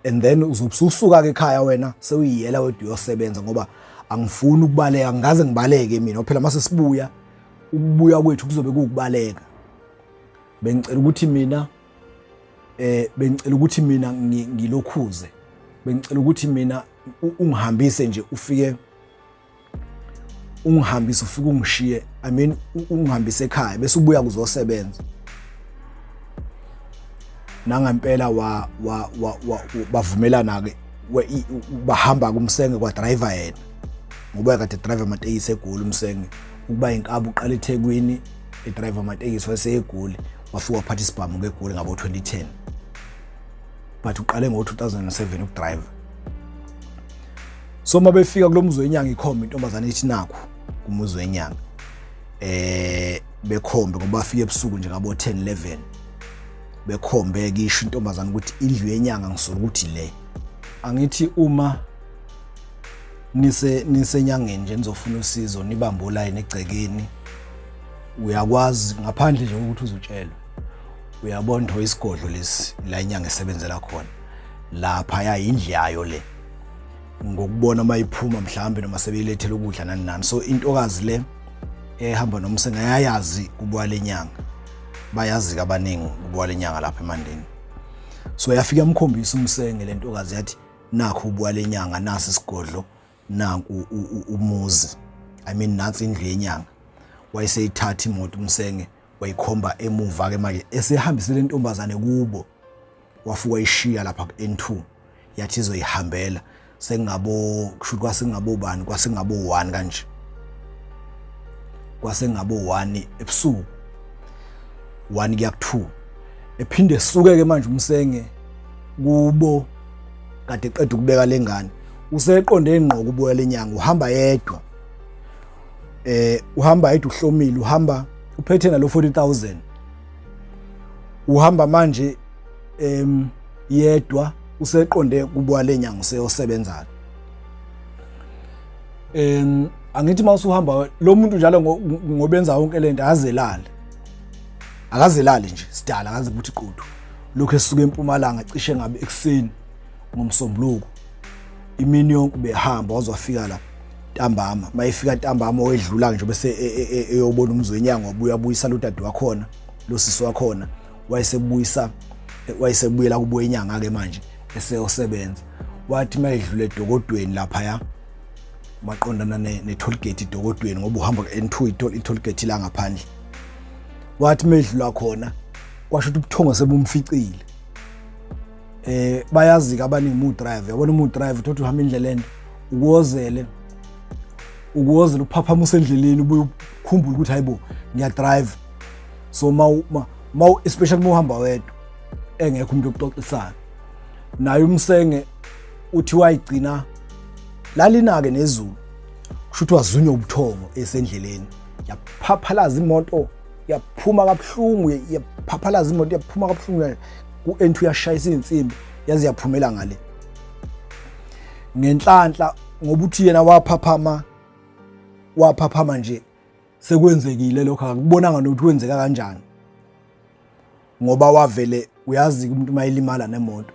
And then uzobususuka ke ekhaya wena sewuyiyela wedwa uyosebenza, ngoba angifuni ukubaleka, ngaze ngibaleke mina phela mase sibuya, ukubuya kwethu kuzobe kuwukubaleka. Bengicela ukuthi mina bengicela ukuthi mina ngilokhuze, bengicela ukuthi mina ungihambise nje, ufike ungihambise, ufike ungishiye, I mean ungihambise ekhaya bese ubuya kuzosebenza. Nangempela wa wa wa bavumelana ke, bahamba kumsenge kwa driver yena, ngoba kade driver amatekisi eGoli umsenge, ukuba inkabi uqala eThekwini edriver amatekisi, wayeseyegoli, wafika waphatha isibhamu keGoli ngabo 2010, but uqale ngo 2007 ukudriver. So uma befika kulo muzi wenyanga, ikhomba intombazane ithi nakhu kumuzi wenyanga, bekhombe ngoba bafika ebusuku nje ngabo 10 11, bekhombe kisho intombazane ukuthi indlu yenyanga ngisola ukuthi le. Angithi uma nise nisenyangeni nje nizofuna usizo, nibambe ulayini egcekeni, uyakwazi ngaphandle nje ukuthi uzutshelwe, uyabona ukuthi isigodlo lesi la inyanga esebenzela khona lapha, yayindlu yayo le, ngokubona mayiphuma mhlambe noma sebeyilethela ukudla nani nani. So intokazi le ehamba nomsenga yayazi kubuka lenyanga, bayazi abaningi kubuka lenyanga lapha eMandeni. So yafika yamkhombisa umsenge lentokazi, yathi nakho ubuka lenyanga, nasi isigodlo, nanku umuzi, I mean nansi indlu yenyanga. Wayeseyithatha imoto umsenge, wayikhomba emuva ke manje esehambisele intombazane kubo, wafika wayishiya lapha ku-N2, yathi izoyihambela sengabo, kusho kwasengabo bani, kwasengabo 1 kanje, kwasengabo 1 ebusuku, 1 kuya ku2. Ephinde esuke ke manje umsenge kubo, kade eqeda ukubeka lengane, useqonde ngqo kubuya lenyanga, uhamba yedwa, uhamba yedwa, uhlomile, uhamba uphethe nalo 40000, uhamba manje yedwa, useqonde kubuya lenyanga, useyosebenza. Angithi mawusuhamba lo muntu njalo ngobenza yonke lento, azelale, akazelali nje sidala, akaze ukuthi quthu lokho, esuka empumalanga cishe ngabe ekuseni ngomsombuluko, imini yonke behamba, waze wafika la ntambama. Mayifika ntambama wedlula nje bese eyobona umuzi wenyanga, wabuya abuyisa lo dade wakhona, lo sisi wakhona, wayesebuyisa, wayesebuyela kubo inyanga ke manje eseyosebenza. Wathi mayedlula edokodweni lapha ya maqondana ne-toll gate edokodweni, ngoba uhamba ku-N2, i-toll gate la ngaphandle, wathi medlula khona kwasho ukuthi ubuthongo sebumficile. Bayazi ke abaningi mu drive, yabona mu drive uthothi uhamba indlela ende, ukuwozele ukuwozela, uphaphama usendleleni, ubuye ukhumbule ukuthi hayibo, ngiya drive. So ma ma especially uma uhamba wedwa engekho umuntu okuxoxisana naye, umsenge uthi wayigcina lalinake nezulu, kusho ukuthi wazunywa ubuthongo esendleleni, yaphaphalaza imoto, yaphuma kabuhlungu, yaphaphalaza imoto, yaphuma kabuhlungu ku-N2, yashayisa iy'nsimbi, yaze yaphumela ngale. Ngenhlanhla ngoba uthi yena waphaphama, waphaphama nje sekwenzekile lokho, akubonanga nokuthi kwenzeka kanjani, ngoba wavele uyazi umuntu mayelimala nemoto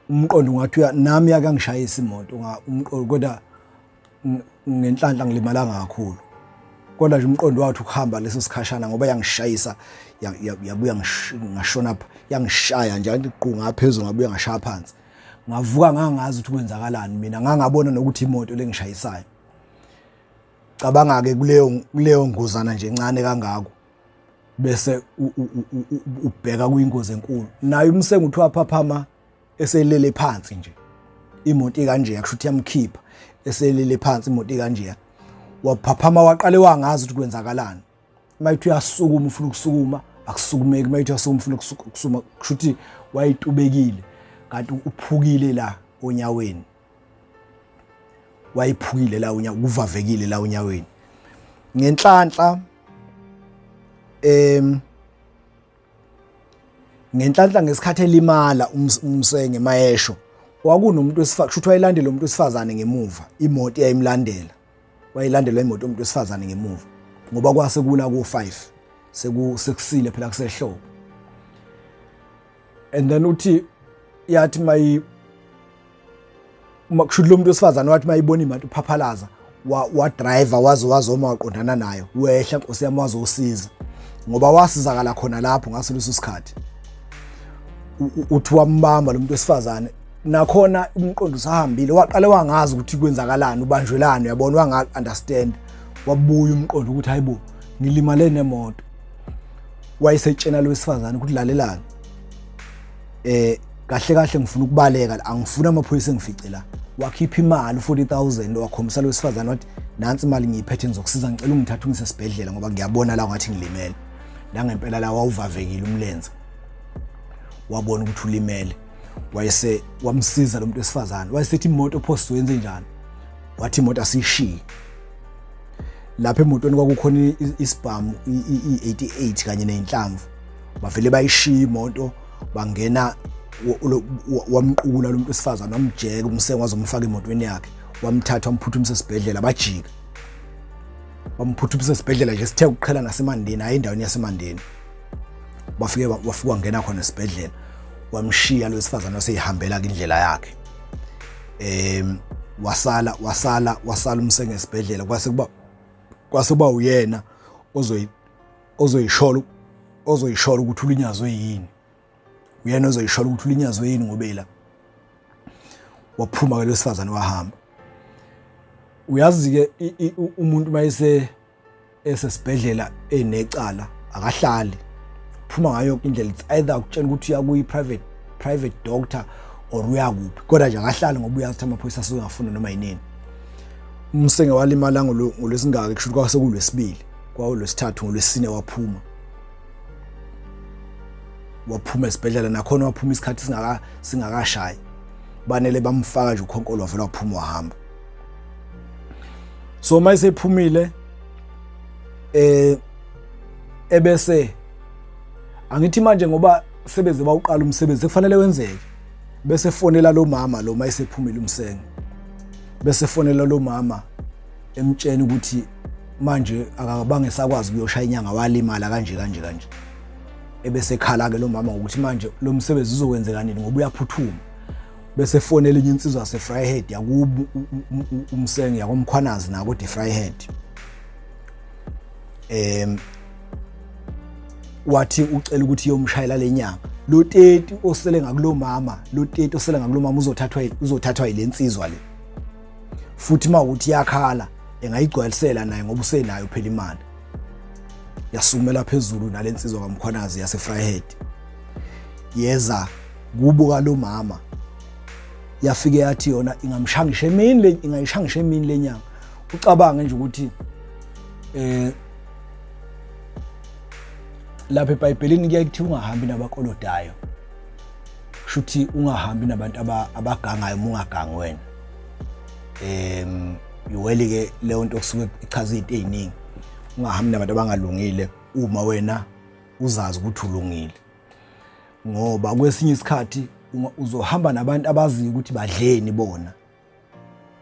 umqondo ungathi nami yakangishayisa imoto umqondo, kodwa ngenhlanhla ngilimalanga kakhulu, kodwa nje umqondo wathi ukuhamba leso sikhashana, ngoba yangishayisa, yabuya ngashona, yangishaya nje ngiqu ngaphezulu, ngabuya ngashaya phansi, ngavuka ngangazi ukuthi kwenzakalani. Mina ngangabona nokuthi imoto lengishayisayo. Cabanga ke kuleyo ngozana nje encane kangako, bese ubheka kuyingozi enkulu. Naye umsengu uthi waphaphama eselele phansi nje, imoto ikanje, yakusho ukuthi yamkhipha eselele phansi imoto ikanje. Waphaphama, waqale wangazi ukuthi kwenzakalani. Mayithi uyasukuma, ufuna ukusukuma, akusukumeki. Mayithi uyasukuma, ufuna ukusukuma, kusho ukuthi wayitubekile, kanti uphukile la onyaweni, wayiphukile la unyawo, kuvavekile la onyaweni. Ngenhlanhla ngenhlanhla ngesikhathi elimala umsenge mayesho, kwakunomuntu wesifazane, kusho ukuthi wayelandela umuntu wesifazane ngemuva, imoto eyayimlandela, wayelandelwa imoto yomuntu wesifazane ngemuva, ngoba kwase kula ku-5, sekusile phela, kusehlobo. And then uthi Yathi mayi uma kusho lo muntu wesifazane wathi mayibona imoto uphaphalaza wa driver waze wazoma waqondana nayo, wehla nkosi yami wazosiza ngoba wasizakala khona lapho ngaso leso sikhathi. Uthi wambamba lo muntu wesifazane, nakhona umqondo usahambile, waqale wangazi ukuthi kwenzakalani, ubanjwelani, uyabona, wanga understand. Wabuya umqondo ukuthi hayibo, ngilimale nemoto. Wayesetshena lo wesifazane ukuthi lalelani, kahle kahle ngifuna ukubaleka, angifuni amaphoyisa engifice la. Wakhipha imali u40000 wakhombisa lo wesifazane, wathi nansi imali ngiyiphethe, ngizokusiza, ngicela ungithathe ungise esibhedlela ngoba ngiyabona la ngathi ngilimele. Nangempela la wawuvavekile umlenze, wabona ukuthi ulimele, wayese wamsiza lo muntu wesifazane. Wayesethi imoto pho sizoyenze njani? Wathi imoto asiyishiye lapha. Emotweni kwakukhona isibhamu i-88 kanye ney'nhlamvu. Bavele bayishiya imoto, bangena, wamqukula lo muntu wesifazane, wamjeka umsenge, wazomfaka emotweni yakhe, wamthatha wamphuthumisa esibhedlela. Bajika bamphuthumisa esibhedlela nje sithe ukuqhela naseMandeni, hayi endaweni yaseMandeni. Bafike wafika wangena khona esibhedlela, wamshiya lo wesifazane, waseyihambela indlela yakhe. Wasala wasala wasala umsenge esibhedlela, kwase kuba uyena ozoyishola ukuthi ulinyazwe yini, uyena ozoyishola ukuthi ulinyazwe yini, ngoba waphuma ke lwesifazane wahamba. Uyazi ke umuntu mayese esesibhedlela enecala akahlali, phuma ngayo yonke indlela. It's either ukutshela ukuthi uya kuyi private doctor or uyakuphi, kodwa nje akahlali ngoba uyazi ukuthi amaphoyisa asuke ngafuna noma yinini. Umsenge walimala ngolwesingaki? Kusho ukuthi kwasekulwesibili, kwawulwesithathu, ngolwesine waphuma, waphuma esibhedlela. Nakhona waphuma isikhathi singakashayi, banele bamfaka nje ukhonkolo, wavela waphuma wahamba. So uma esephumile ebese angithi manje ngoba sebeze bawuqala umsebenzi, sekufanele wenzeke. Bese fonela lo mama lo mayesephumile umsenge, bese fonela lo mama emtshena ukuthi manje akabange sakwazi ukuyoshaya inyanga, walimala kanje kanje kanje. Ebese khala ke lo mama ngokuthi manje lo msebenzi uzokwenzeka nini ngoba uyaphuthuma. Bese fonela enye insizwa yase-Vryheid yakubo umsenge, yakoMkhwanazi nako de Vryheid. Wathi ucela ukuthi iyomshayela lenyanga lo 30 osele ngakulo mama, lo 30 osele ngakulo mama uzothathwa yilensizwa le, futhi mawukuthi iyakhala engayigcwalisela naye ngoba usenayo phela imali. Yasumela phezulu nalensizwa kaMkhwanazi yase-Vryheid, yeza kubuka lo mama, yafike yathi yona ingamshangisha emini le, ingayishangisha emini lenyanga. Ucabange nje ukuthi lapha eBhayibhelini kuyaye kuthiwa ungahambi nabakolodayo, kusho ukuthi ungahambi nabantu abagangayo uma ungagangi wena. Iweli ke leyo nto kusuke ichaza izinto eziningi. Ungahambi nabantu abangalungile uma wena uzazi ukuthi ulungile, ngoba kwesinye isikhathi uzohamba nabantu abaziyo ukuthi badleni bona,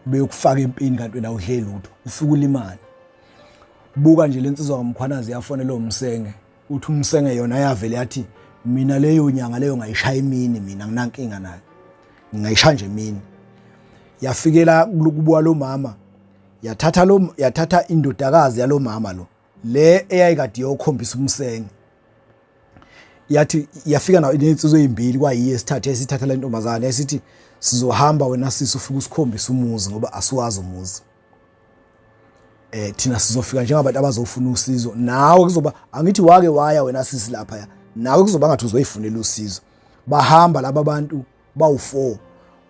beyokufaka empini kanti wena awudle lutho, ufike ulimale. Buka nje lensizwa kaMkhwanazi yafonela umsenge, uthi umsenge yona yavele yathi mina leyo nyanga leyo ngayishaya emini, mina nginankinga nayo, ngingayishaya nje emini. Yafikela kubuka lo mama, yathatha indodakazi yalo mama lo le eyayikade iyokhombisa umsenge, yathi yafika nayo nezinsizwa ezimbili, kwayiye esithathu, esithatha le ntombazane, esithi sizohamba wena sisi ufike usikhombise umuzi ngoba asiwazi umuzi, thina sizofika njengabantu abazofuna usizo, nawe kuzoba angithi wake waya wena sisi lapha ya, nawe kuzoba ngathi uzoyifunela usizo. Bahamba laba bantu bawu4,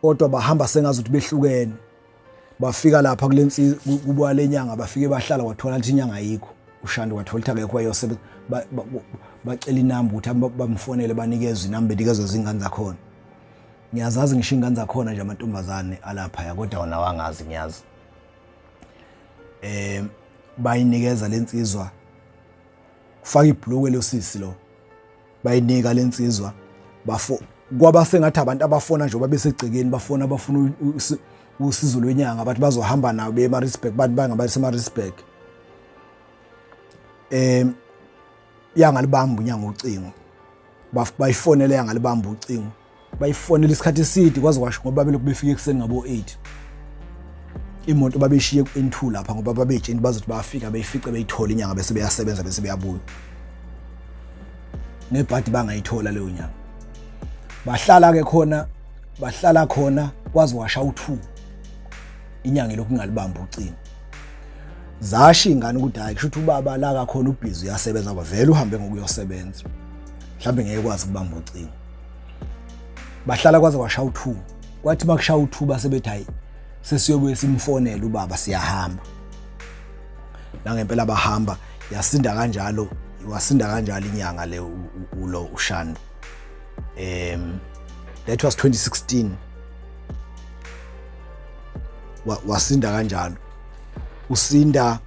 kodwa bahamba sengazuthi behlukene. Bafika lapha kulensi kubuka lenyanga, bafike bahlala, kwathola ukuthi inyanga ayikho, uShandi kwathola ukuthi akekho, wayosebenza. Bacela inamba ukuthi bamfonele, banikezwe inamba, benikezwe izingane zakhona. Ngiyazazi ngisho ingane zakhona nje, amantombazane alapha, kodwa wona wangazi ngiyazi. Bayinikeza lensizwa, kufaka ibhluke losisi lo, bayinika lensizwa, bafo kwaba sengathi abantu abafona nje babesegcekeni bafona bafuna usizo lwenyanga, bathi bazohamba nawo beye eMaritzburg, bathi bangabaseMaritzburg. Yangalibamba unyanga ucingo, bayifonele yangalibamba ucingo. Bayifonela isikhathi eside kwaze kwasho ngoba belokhu befika ekuseni ngabo-8. Imoto babeshiye ku-N2 lapha ngoba babetsheni bazothi bayafika beyifice beyithola inyanga bese beyasebenza bese beyabuya. Ngebhadi bangayithola leyo nyanga. Bahlala ke khona, bahlala khona kwaze washa u2. Inyanga ilokhu ingalibamba ucingo. Zasho ingane ukuthi hayi kusho ukuthi ubaba la kakhona ubhizi uyasebenza ngoba vele uhambe ngokuyosebenza. Mhlawumbe ngeke kwazi ukubamba ucingo. Bahlala kwaze kwasha u2. Kwathi makushaya u2 base bethi hayi sesiyobuye simfonele ubaba siyahamba. Nangempela bahamba yasinda kanjalo, wasinda kanjalo inyanga le ulo uShando. That was 2016. Wasinda kanjalo. Usinda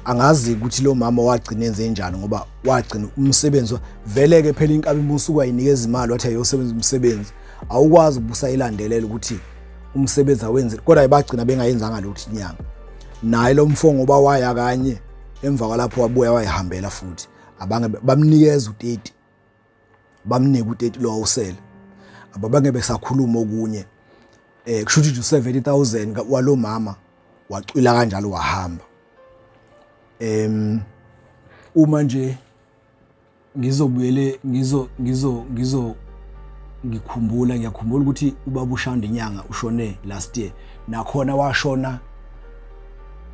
angazi ukuthi lo mama wagcina enze njani ngoba wagcina umsebenzi vele ke phela inkabi imbuso kwayinikeza imali wathi ayosebenza umsebenzi awukwazi ukubusa ilandelela ukuthi umsebenzi awenze kodwa bagcina bengayenzanga lutho inyanga. Naye lo mfo ngoba waya kanye emva kwalapho wabuya wayihambela futhi abange bamnikeza u30, bamnika u30 lo awusele, ababange besakhuluma okunye. Kusho ukuthi u70000 walo mama wacwila kanjalo wahamba. Uma nje ngizobuyele ngizo ngizo ngizo ngikhumbula ngiyakhumbula ukuthi ubaba uShanda inyanga ushone last year, nakhona washona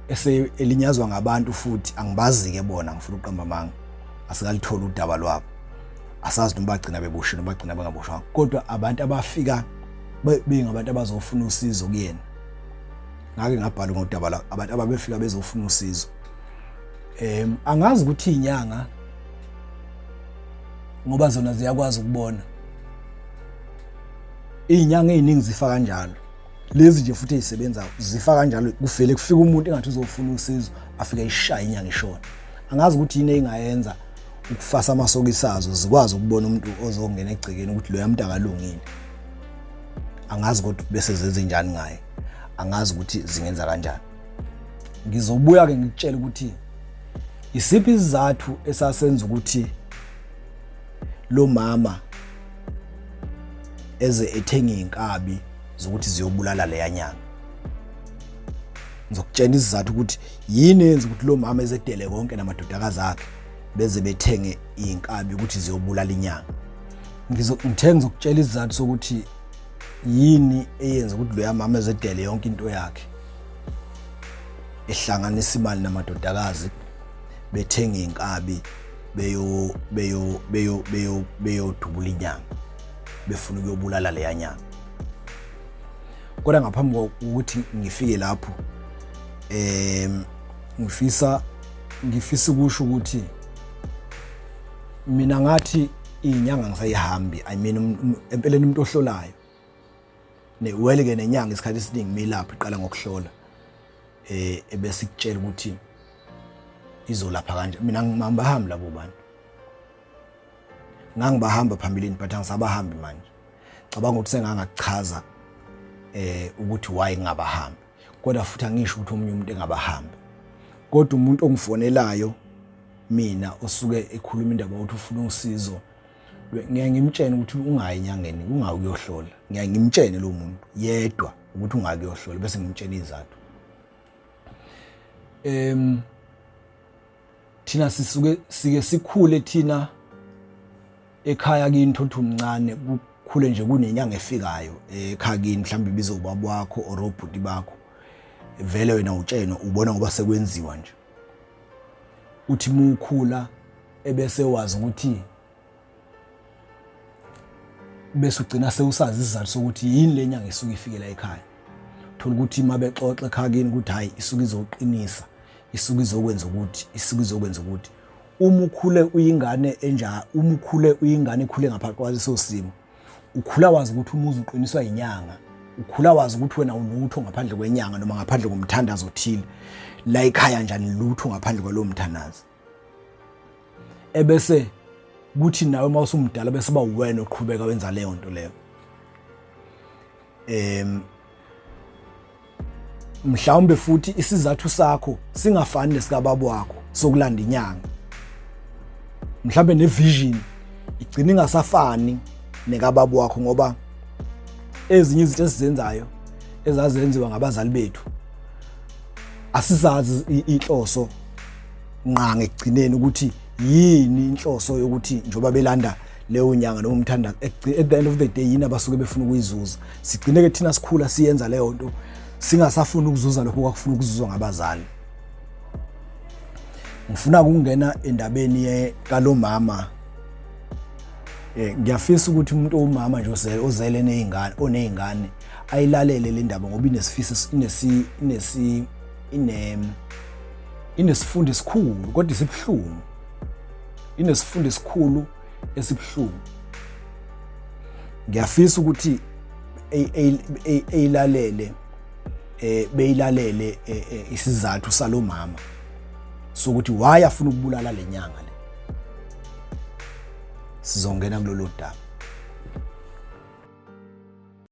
ese elinyazwa ngabantu futhi angibazi ke bona, ngifuna ukuqamba amanga, asikalitholi udaba lwabo, asazi noma bagcina beboshiwe noma bagcina bengaboshwanga, kodwa abantu abafika bengabantu abazofuna usizo kuyena, ngake ngabhala ngodaba la abantu ababefika bezofuna usizo. Angazi ukuthi inyanga ngoba zona ziyakwazi ukubona, izinyanga eziningi zifa kanjalo, lezi nje futhi ezisebenzayo zifa kanjalo, kuvele kufika umuntu engathi uzofuna usizo afike ishaye inyanga ishona. Angazi ukuthi yini engayenza ukufasa amasokisi azo zikwazi ukubona umuntu ozongena egcekeni ukuthi loya muntu akalungile. Angazi kodwa bese zenze njani ngaye, angazi ukuthi zingenza kanjani. Ngizobuya ke ngikutshele ukuthi isiphi isizathu esasenza ukuthi lo mama eze ethenga izinkabi zokuthi ziyobulala leya nyanga. Ngizokutshela isizathu ukuthi yini eyenza ukuthi lo mama ezedele konke namadodakazi akhe beze bethenge izinkabi ukuthi ziyobulala inyanga. Ngithe ngizokutshela isizathu sokuthi yini eyenza ukuthi loya mama ezedele yonke into yakhe ehlanganisa imali namadodakazi bethenga inkabi beyo beyo beyo beyo beyodubula inyanga befuna ukuyobulala leya nyanga. Kodwa ngaphambi kokuthi ngifike lapho ngifisa ukusho ukuthi mina ngathi inyanga ngisayihambi, I mean empeleni umuntu ohlolayo newele ke nenyanga isikhathi esiningi milapha iqala ngokuhlola ebese ikutshela ukuthi izolapha kanje. Mina ngibahambi labo bantu, ngangibahamba phambilini but angisabahambi manje. Cabanga ukuthi sengangakuchaza ukuthi why ngingabahambi, kodwa futhi angisho ukuthi omunye umuntu engabahambi, kodwa umuntu ongifonelayo mina osuke ekhuluma indaba ukuthi ufuna usizo, ngiyaye ngimtshene ukuthi ungayi enyangeni, ungayi ukuyohlola. Ngiyaye ngimtshene lo muntu yedwa ukuthi ungayi ukuyohlola, bese ngimtshena izathu. Thina sisuke sike sikhule thina ekhaya kini, thothi umncane kukhule nje kunenyanga efikayo ekhaya kini, mhlawumbe ibiza ubaba wakho or obhuti bakho, vele wena utshenwa ubona ngoba sekwenziwa nje. Uthi mukhula ebese wazi ukuthi bese ugcina sewusazi isizathu sokuthi yini le nyanga isuke ifikela ekhaya. Thola ukuthi uma bexoxa ekhaya kini ukuthi hayi isuke izoqinisa, isuke izokwenza ukuthi, isuke izokwenza ukuthi. Uma ukhule uyingane enja, uma ukhule uyingane ekhule ngaphansi kwaleso simo, ukhula wazi ukuthi umuzi uqiniswa inyanga, ukhula wazi ukuthi wena ulutho ngaphandle kwenyanga noma ngaphandle komthandazo othile. La ekhaya njani lutho ngaphandle kwalowo mthandazo. Ebese kuthi nawe uma usumdala bese ba uwena oqhubeka wenza leyo nto leyo. Mhlawumbe futhi isizathu sakho singafani nesikababa wakho sokulanda inyanga. Mhlawumbe nevision igcina ingasafani nekababa wakho, ngoba ezinye izinto esizenzayo ezazenziwa ngabazali bethu asizazi inhloso nqa ngekugcineni ukuthi yini inhloso yokuthi njengoba belanda leyo nyanga noma umthandazo, at the end of the day yini abasuke befuna ukuyizuza. Sigcine ke thina sikhula siyenza leyo nto, singasafuni ukuzuza lokho kwakufuna ukuzuzwa ngabazali. Ngifuna ukungena endabeni kalomama. Ngiyafisa ukuthi umuntu owumama nje ozele nezingane, onezingane, ayilalele le ndaba, ngoba inesifiso, inesi inesi ine inesifundo esikhulu, kodwa isibuhlungu. Inesifundo esikhulu esibuhlungu. Ngiyafisa ukuthi eyilalele, beyilalele isizathu salomama sokuthi why afuna ukubulala lenyanga le. Sizongena kulolu daba.